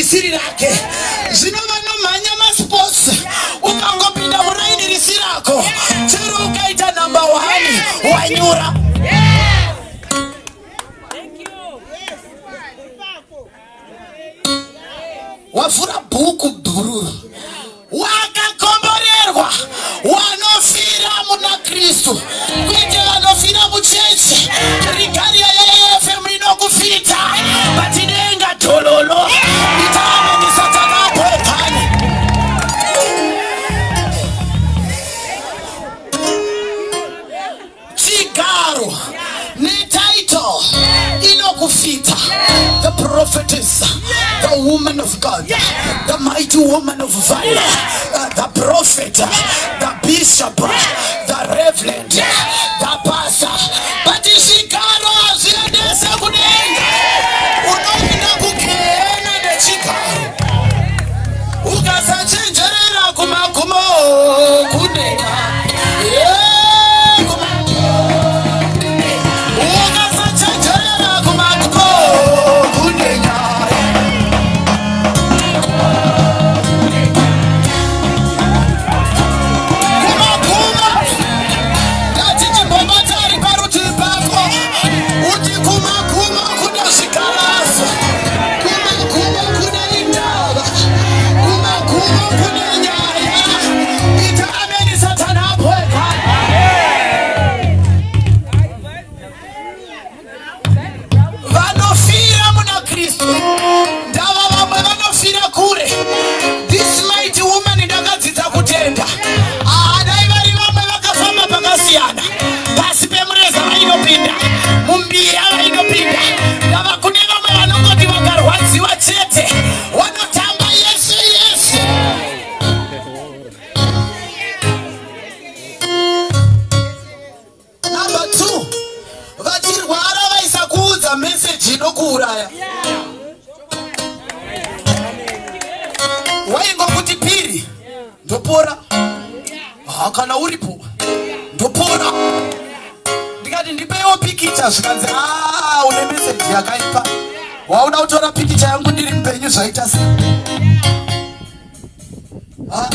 risiri rake. Zvino vanomhanya masports, ukangopinda muraini risirako, chero ukaita number one, wanyura. Wavhura bhuku bhururu. Wakakomborerwa wanofira muna Kristu, kwete vanofira muchechi. Regalia yeAFM inokufita, but denga dhololo. Itaameni Satana apwekane. Chigaro netitle inokufita. The prophetess, the woman of God, the mighty woman of valor, the prophet, the bishop, the reverend, the pastor, but zvigaro hazviendese kudenga. Unoenda kugehena nechigaro ukasachenjerera. Kumagumo kuneka. Yeah, ukasachenjerera kumagumo kuneka. Kumagumo. Ngati chimbobata ari parutivi pako, uti kumagumo kune zvikaraso, kumagumo kune indava, kumagumo kune nyaya. Ita ameni Satana apwekana. Vanofira muna Kristu ndava vamwe vanofira kure. This mighty woman, ndakadzidza kutenda. Ah, dai vari vamwe vakafamba pakasiyana, pasi pemureza vainopinda, mumbiya vainopinda. Ndava kune vamwe vanongoti vakarwadziwa chete vanotamba yese yese. Number two, vachirwara vaisakuudza meseji inokuuraya. Waingokuti piri ndopora. Ha, kana uripo ndopora. Ndikati ndipeiwo pikicha, zvikanzi, "A, une meseji yakaipa, wauda kutora pikicha yangu ndiri mupenyu, zvaita sei?" Ha?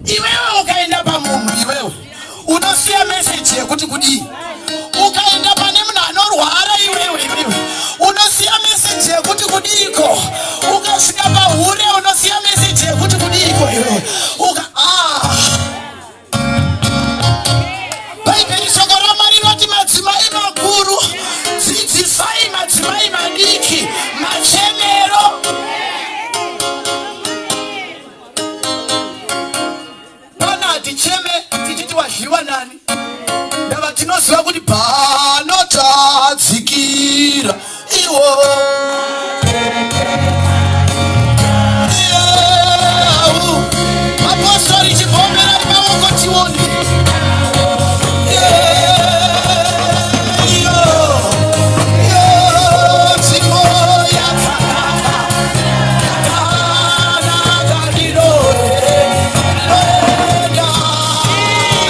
Iwewe ukaenda pamunhu, iwewe unosiya meseji yekuti kudii? Ukaenda pane munhu anorwara, iwewe iwewe unosiya meseji yekuti kudiiko? Ukasvika pahure, unosiya meseji yekuti kudiiko iwewe? Uka, ah. Bhaibheri, shoko raMwari rinoti madzimai makuru, dzidzisai madzimai madiki machemero. Pana haticheme tichiti wadyiwa nani. Ndava tinoziva kuti panotadzikira iwo. Yau. Mapostori, chibhombera maoko tione. Iyo, iyo, nzvimbo yakanaka, yakanaka, ndinoenda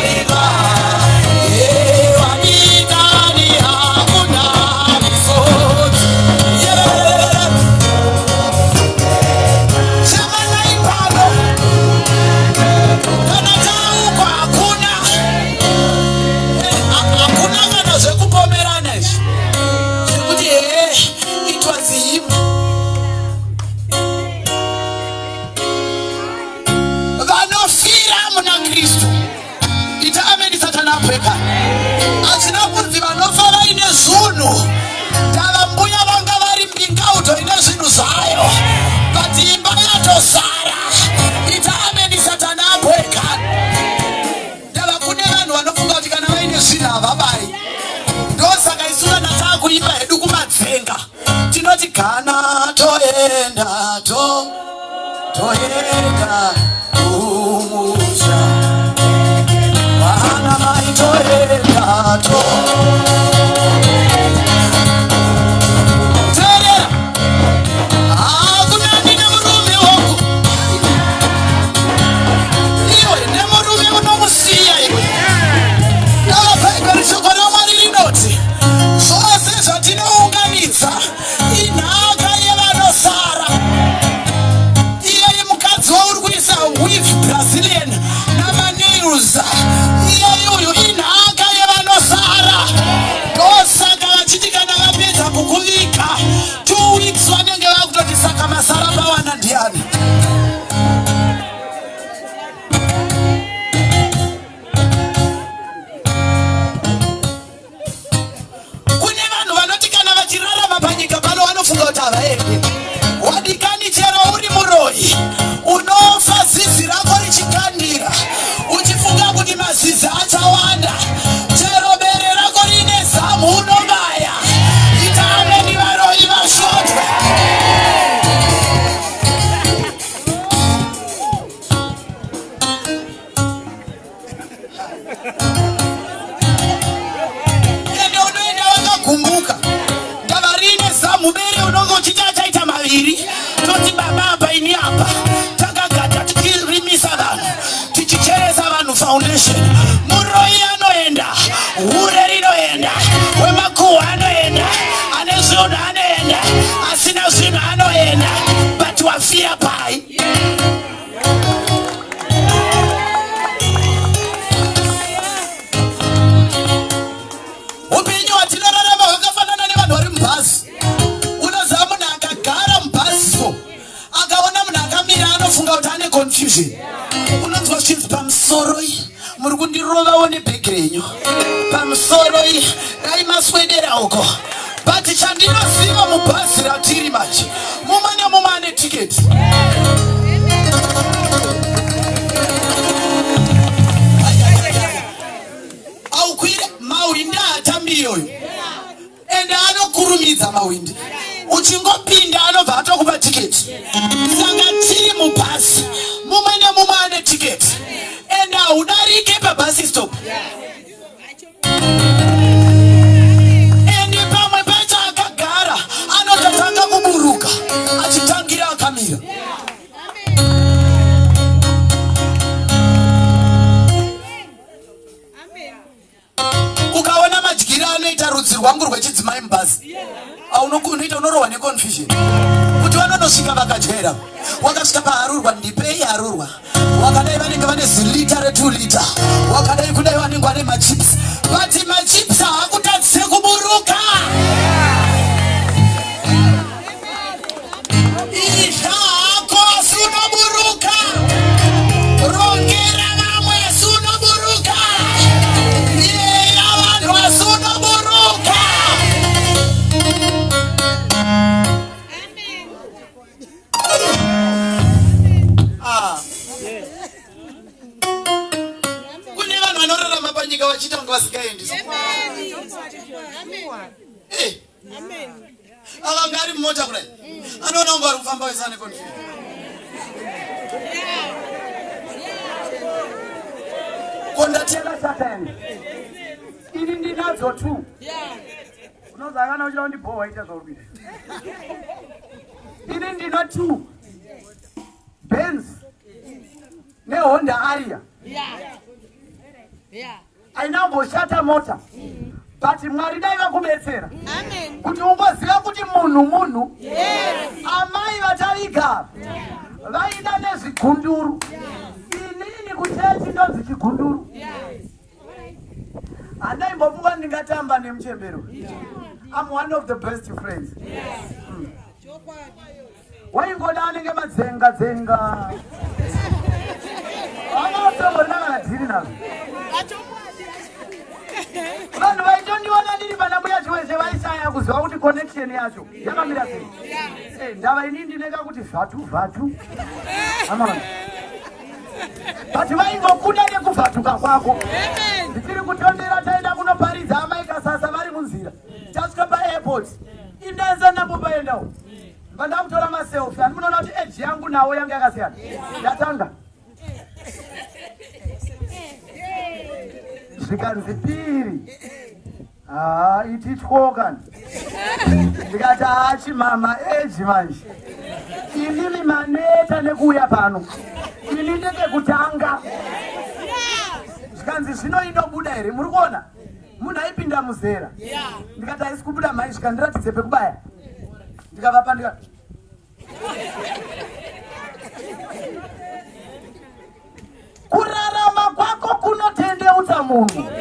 riva. Yewadikani hakuna misodzi. Yeah. Chemanai pano kana taukwa, hakuna hakuna kana zvekupomerana izvi zvekuti hee, it was him. Vanofira muna Kristu, ita ameni Satana apweka. Hazvina kunzi vanofa vaine zvinhu. Ndava mbuya vanga vari mbingauto ine zvinhu zvayo, but imba yatosara. Ita ameni Satana apweka. Ndava kune vanhu vanofunga kuti kana vaine zvinhu havabai. Ndosaka isu kana taakuimba hedu kumadzenga tinoti kana toenda toenda kumusha, vana mai, toenda to teerera. Hakuna nemurume wangu iwe, nemurume unomusiya iwe. Dava Bhaibheri, shoko raMwari rinoti zvose zvatinounganidza inhaka yevanosara. Panapa takagada tichirimisa vanhu, tichicheresa vanhu foundation. Muroyi anoenda, hure rinoenda, wemakuhwa anoenda, ane zvinhu anoenda, asina zvinhu anoenda, but wafira pai? Upenyu hwatinorarama hwakafanana nevanhu vari mubhazi. Unoziva munhu akagara mubhazi so akaona munhu akamira anofunga kuti ane confusion. Unonzwa zvichinzi pamusoroi, muri kundirovawo nebhegi renyu, pamusoroi, dai maswedera uko. But chandinoziva, mubhazi ratiri manje mumwe nemumwe ane tiketi. Aukwire mahwindi, haatambi iyoyo, ende anokurumidza mahwindi. Uchingopinda anobva atokupa tiketi. Saka tiri mubhasi, mumwe nemumwe ane tiketi, ende haudarike pabus stop. Ende pamwe pacho akagara anototanga kuburuka achitangira akamira. Ukaona madyiro anoita rudzi rwangu rwechidzimai mubhazi, unoita unorohwa neconfusion kuti vanonosvika vakadyera. Wakasvika paharurwa, ndipei harurwa, wakadai vanenge vane zilita re2 lita, wakadai kudai vanenge vane machips, but machips haakutadzise kuburuka. Idya hako asi unoburuka, rongera vamwe asi unoburuka, yeya vanhu asi unoburuka. Ah. Kune vanhu vanorarama panyika vachiita kunge vasingaendi. Eh. Akanga ari mumota kudai, anoona kunge vari kufamba vese ane confusion. Ko ndatenga satani, ini ndinadzo two. Unozakana uchida kundibhowa, ita zvauri kuita. Ini ndina two Benz neHonda Aria, ainamboshata mota, but Mwari dai vakubetsera kuti ungoziva kuti munhu munhu. Amai vataviga vaida nezvigunduru. Inini kuchechi ndonzi chigunduru. Handaimbofunga ndingatamba nemuchembero. I'm one of the best friends. Waingoda anenge madzenga dzenga, vanaotomborina kana dhiri nazvo. Vanhu vaitondiona ndiri pana mbuya Chiweshe vaishaya kuziva kuti connection yacho yakamira sei. Ndava ini ndineka kuti vhatu vhatu amana, but vaingokuda nekuvhatuka kwako. Ndichiri kutondera, taenda kunoparidza amai Kasasa vari munzira, tasvika paairport, indanza nambo paendawo, vandakutora maselfie. Handi munoona kuti age yangu nawo yanga yakasiyana? Ndatanga zvikanzi piri haa iti tyokani. Ndikati hachi mama, age manje, inini maneta nekuuya pano, ini ndekekutanga. Zvikanzi zvino inobuda here? Muri kuona munhu aipinda muzera. Ndikati haisi kubuda mhai. Zvikandiratidze pekubaya, ndikavapa, ndika kurarama kwako kunotendeutsa munhu.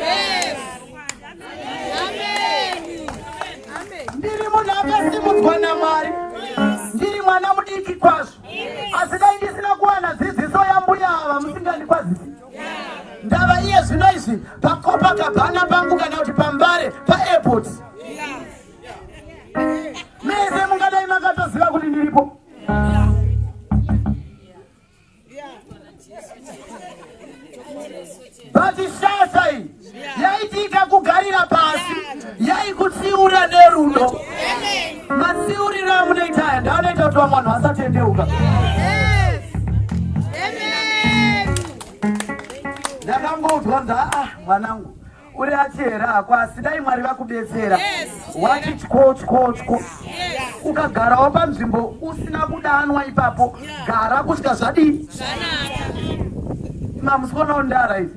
Ndiri munhu akasimudzwa naMwari, ndiri mwana mudiki kwazvo, asi dai ndisina kuwana dzidziso yambuya ava musingandikwazisi, ndava iye zvino izvi paCopacabana pangu kana kuti paMbare paairport, mese mungadai makatoziva kuti ndiripo. But shasha iyi yaitika kugarira pasi, yaikutsiura nerudo. Matsiuriro amunoita aya ndaanoita kuti vamwe vanhu vasatendeuka. Ndakangoudzwa nzi, aa mwanangu, uri achera hako, asi dai Mwari vakubetsera wati tyo tyo tyo. Ukagarawo panzvimbo usina kudanwa ipapo, gara kusvika zvadii. Mamusikonawo ndara idzi.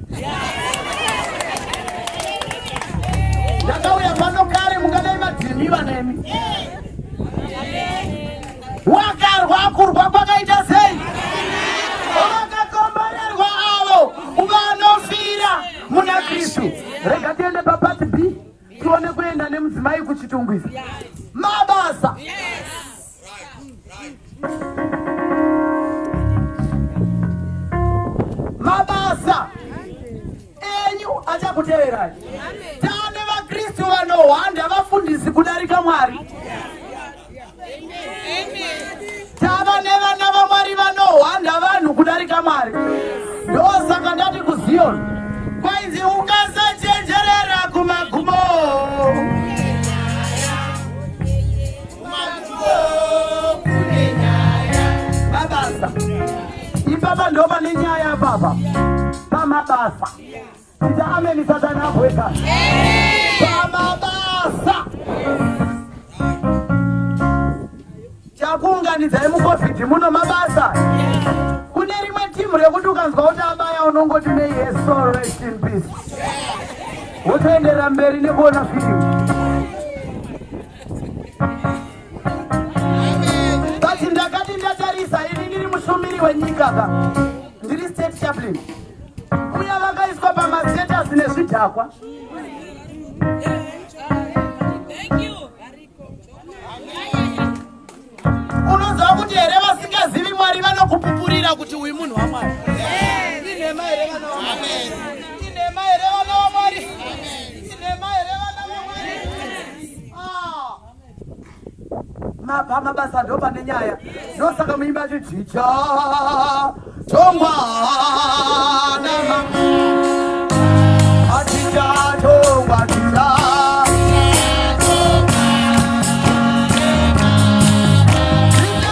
Ndakauya pano kare, mungadai madzimiva nemi. Wakarwa kurwa kwakaita sei? Vakakomborerwa avo vanofira muna Kristu. Rega tiende papart B, tione kuenda nemudzimai kuChitungwiza. Mabasa. Mabasa enyu achakuteverai. Tane vaKristu vanohwanda vafundisi kudarika Mwari. Tava nevana vaMwari vanohwanda vanhu kudarika Mwari. Ndosaka ndati kuZiyoni kwainzi ukasachenjerera kumagumo. Mabasa. Ipapa ndo pane nyaya papa. Pamabasa. Ita ameni, Satani abweka. Pamabasa. Chakuunganidzai muCOVID muno mabasa. Kune rimwe timu rekuti ukanzwa kuti abaya, unongoti, "May his soul rest in peace," wotoenderera mberi nekuona firimu. But ndakati ndatarisa, ini ndiri mushumiri wenyika ka, ndiri state chaplain uya, vakaiswa pamastatus nezvidhakwa. Thank you. Unoziva kuti here vasingazivi Mwari vanokupupurira kuti uyu munhu waMwari? Inhema here, vana vaMwari? Inhema here, vana vaMwari? Inhema here, vana vaMwari? Ah. Mabva mabasa ndo pane nyaya. Ndosaka muimba chichicha tongwa nama atichatongwa ticha.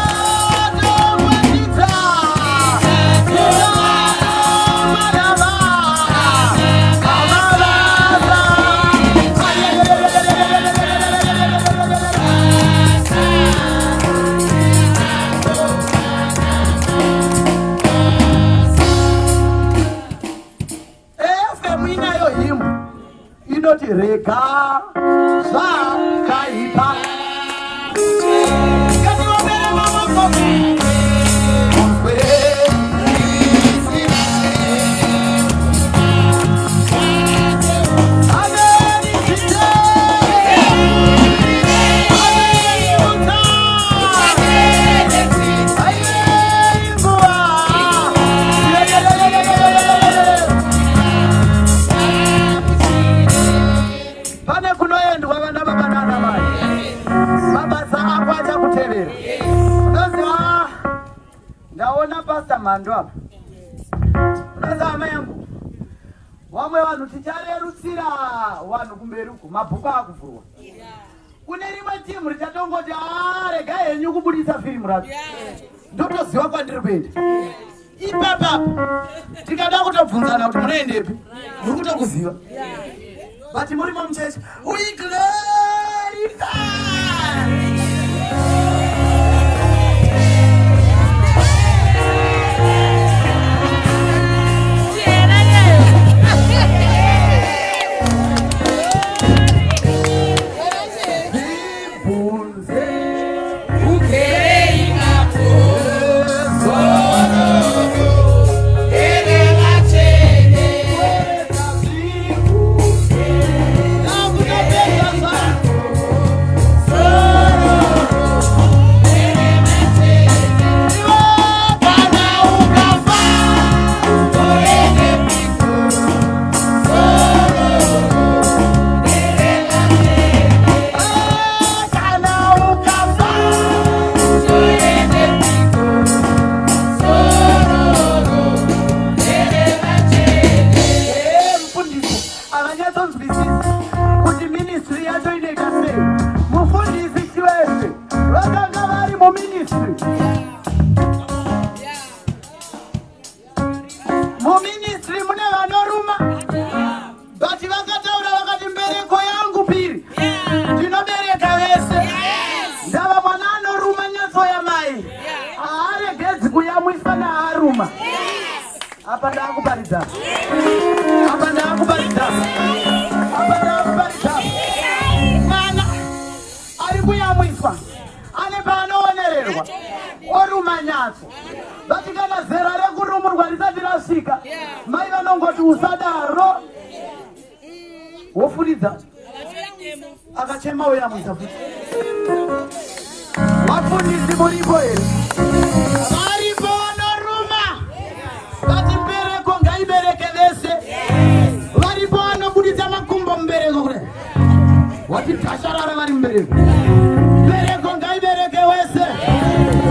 Tichatongwa ticha. Tichatongwa nama. Amabasa. FM inayo hymn inoti, "Rega zvakaipa." Ngatiwombere maoko. Uzwe. Ameni, chite. Ameni, uta. Aye, nguva. Yeah, yeah, yeah, yeah, yeah, yeah, yeah. Pane kunoendwa, vana baba nana mai, mabasa ako achakutevera. Unoziva, ndaona Pastor Mhando apa. Unoziva, hama yangu, vamwe vanhu ticharerutsira vanhu kumberi uku, mabhuku akuvhurwa. Kune rimwe timu richatongoti, "A, rega henyu kubudisa firimu racho, ndotoziva kwandiri kuenda." Ipapapa tikada kutobvunzana kuti munoendepi, muri kutokuziva, but murimo muchechi. We glorify. Zvibvunze. Ugere ipapo. Zororo. Here vatsvene. Zvibvunze. Takutopedza. vanoruma. Apa ndaakuparidza. Apa ndaakuparidza. Apa ndaakuparidza. Mwana ari kuyamwiswa ane paanoonererwa oruma nyatso. Vati kana zera rekurumurwa risati rasvika, mai vanongoti usadaro. Wofuridza akachema oyamwisa futi. Vafundisi muripo here? Varipo vanoruma vati mbereko ngaibereke vese. Varipo vanobuditsa makumbo mumbereko kudai, wati dhasharara vari mumbereko. Mbereko ngaibereke wese.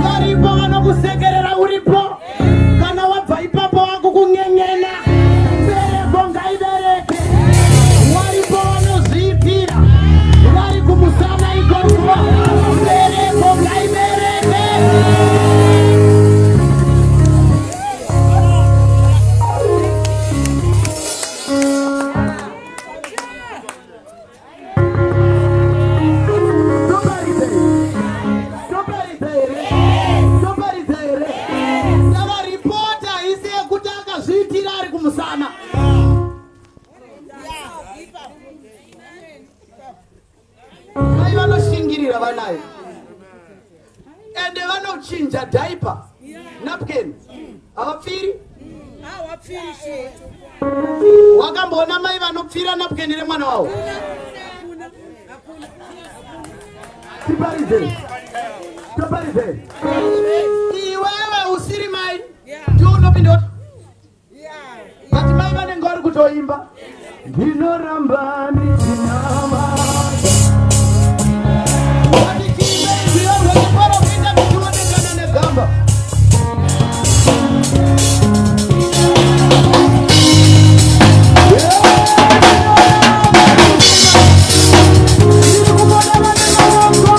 Varipo vanokusekerera uripo, kana wabva ipapo wakukun'en'ena. Mbereko ngaibereke. Varipo vanozviitira vari kumusana ikoko. Mbereko ngaibereke. Toparidza here? Toparidza here? Toparidza here? Saka ripoti haisi yekuti akazviitira ari kumusana. Mai vanoshingirira vanayo, ende vanochinja diaper, napkin, havapfiri. Wakamboona mai vanopfira napkin remwana wavo? Tiparidze, toparidze. Iwewe usiri mai ndiwo unopinda kuti, but mai vanenge vari kutoimba, "Ndinoramba ndichinamata." Vatichiimba rwiyo rwechiprofita tichionekana negamba. Ndiri kubona vane maoko.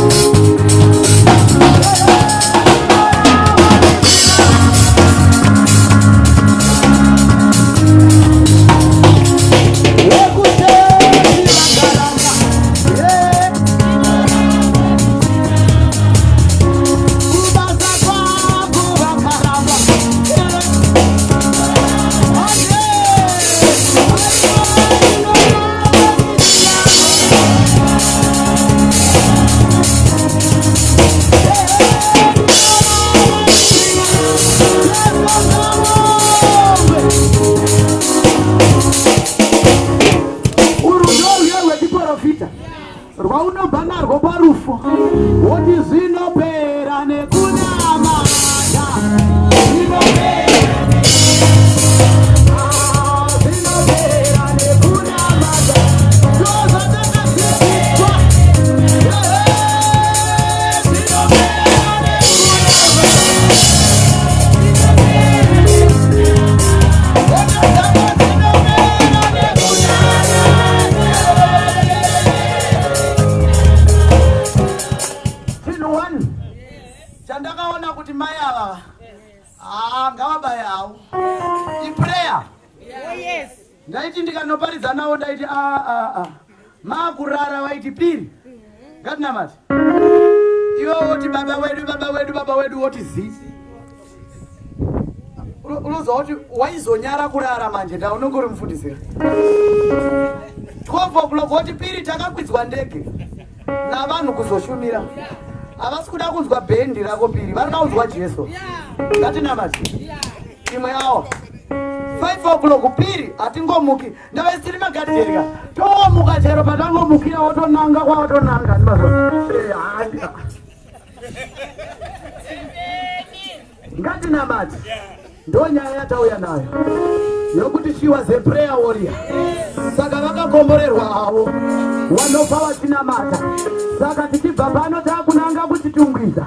Wekuteti vakaramba. Yeah. Kubasa kwako vakaramba. Yeah. Ande. Urwu ndorwiyo rwechiprofita rwaunobva narwo parufu, woti zvinopera nekunamata, zvinopera. Ah, zvinopera nekunamata. Ndozvatakadzidziswa. Zvinopera nekunamata. Zvinopera nekunamata. Chinhu one chandakaona kuti mai ava, haa, ngavabaye havo iprayer. Ndaiti ndikanoparidza navo, ndaiti a a a maakurara, vaiti piri ngatinamati. Iwe woti, "Baba wedu, Baba wedu, Baba wedu," woti zi. Unozwa kuti waizonyara kurara manje ndaunenge uri mufundisi. 12 o'clock woti, "Piri, takakwidzwa ndege navanhu kuzoshumira. Havasi kuda kunzwa bhendi rako piri, vari kuda kunzwa Jesu. Ngatinamati imwe awa." 5 o'clock, "Piri, hatingomuki, ndavaisiri magadheri tomuka chero patangomukira." Wotonanga kwawotonanga. Ngatinamati, ndo nyaya yatauya nayo yokuti she was a prayer warrior. Saka vakakomborerwa havo vanofa vachinamata. Saka tichibva pano takunanga kuChitungwiza,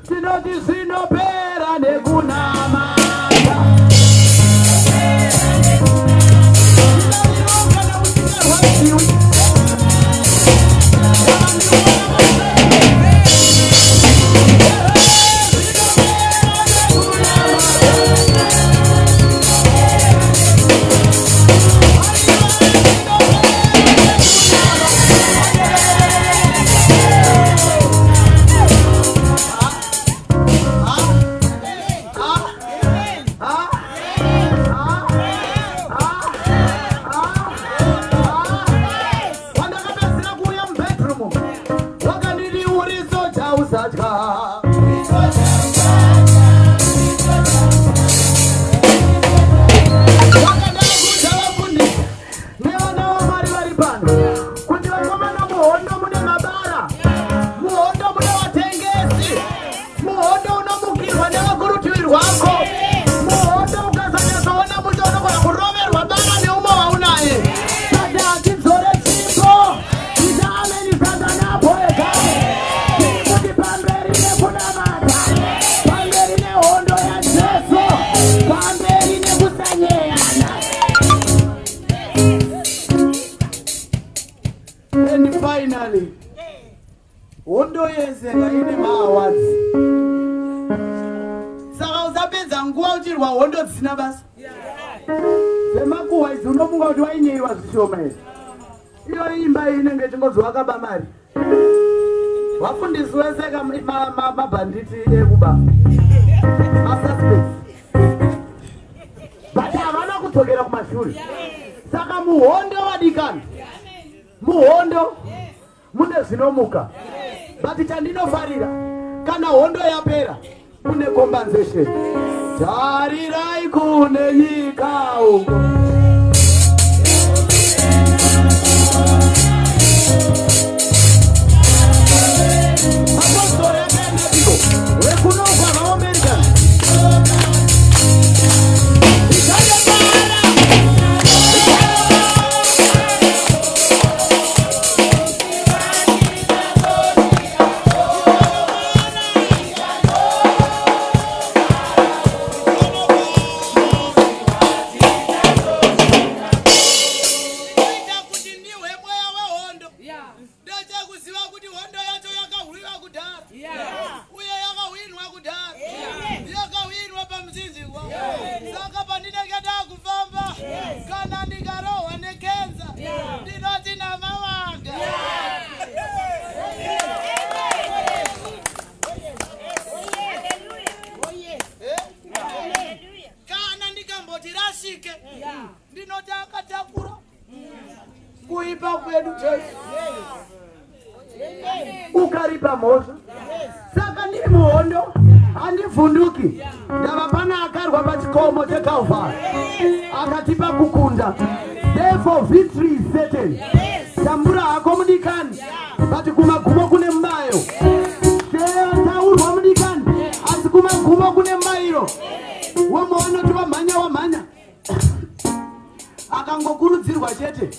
tinoti zvinopera nekunamata. Kana usingarwadziwi. mbatya. Saka ndakuudza vafundisi nevana vaMwari vari pano kuti vakomana, muhondo mune mabara, muhondo mune vatengesi, muhondo unomukirwa nevakurutivi rwako, muhondo ukasanyatsoona mushe unogona kuroverwa bara neumwe waunaye. Saka hatidzore chipo ita ameni satanapo ekare. Tiri kuti pamberi nekunamata, pamberi nehondo yaJesu, pamberi nekusanyeyana. And finally, hondo yese ngaine maawards. Saka usapedza nguva uchirwa hondo dzisina basa dzemakuhwa idzi. Unofunga kuti wainyeyiwa zvishoma here? Iyo imba iyi inenge ichingonzi wakaba mari. Vafundisi wese mabhanditi ekuba, masuspects, but havana kudzokera kumashure. Saka muhondo, vadikani, muhondo mune zvinomuka, but chandinofarira, kana hondo yapera kune compensation. Tarirai kune nyika uko. Mapostori akaendapiko vekunokwa vaAmerican. Ichandobara. Inoita kuti ndihwe mweya wehondo ndechekuziva kuti hondo yacho yakahwiwa kudhara uye yakahwinwa kudhara, yakahwinwa pamuchinjikwa. Saka pandinenge ndakufamba, kana ndikarohwa nekenza, ndinoti namawanga. Eh? Kana ndikamboti rashike, ndinoti akatakura kuipa kwedu. Jesu ukaripa mhosva. Saka ndiri muhondo handivhunduki. Ndava pana akarwa pachikomo cheCalvary akatipa kukunda. Therefore victory is certain. Tambura hako mudikani, but kumagumo kune mubayo. Taurwa mudikani, asi kumagumo kune mubayiro. Wamwe vanoti wamhanya wamhanya, akangokurudzirwa chete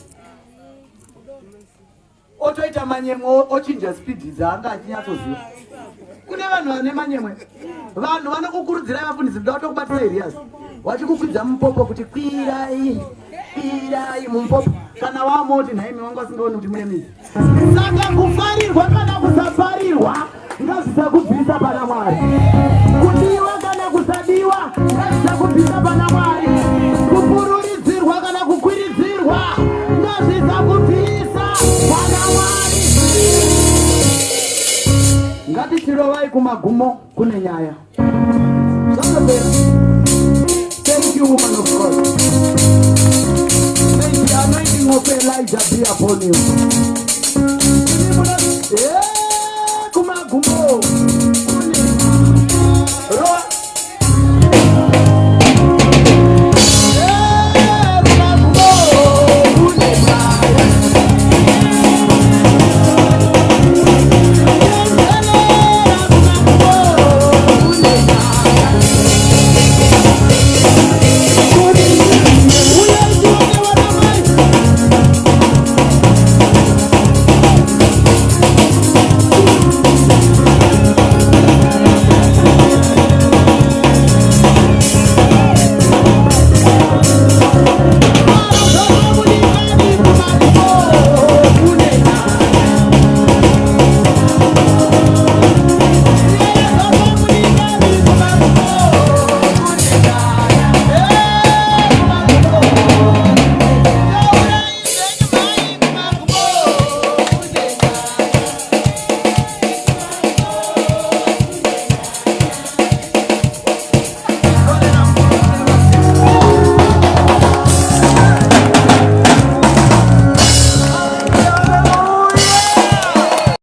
otoita manyemwe, ochinja speed dzaanga achinyatsoziva. Kune vanhu vane manyemwe, vanhu vanokukurudzirai vafundisi kuda kutokubatisa iriasi, vachikukwidza mupopo kuti kwirai, kwirai mumupopo. Kana wamoti nhaimi wanga usingaoni kuti mune midzi. Saka kufarirwa kana kusafarirwa ngazvisakubvisa pana Mwari. Kudiwa kana kusadiwa ngazvisakubvisa pana Mwari. Kupururidzirwa kana kukwiridzirwa ngazvisakubvisa pana Mwari. Ngatichirovai, kumagumo kune nyaya. Zvakapera. Thank you, woman of God. May the anointing of Elijah be upon you.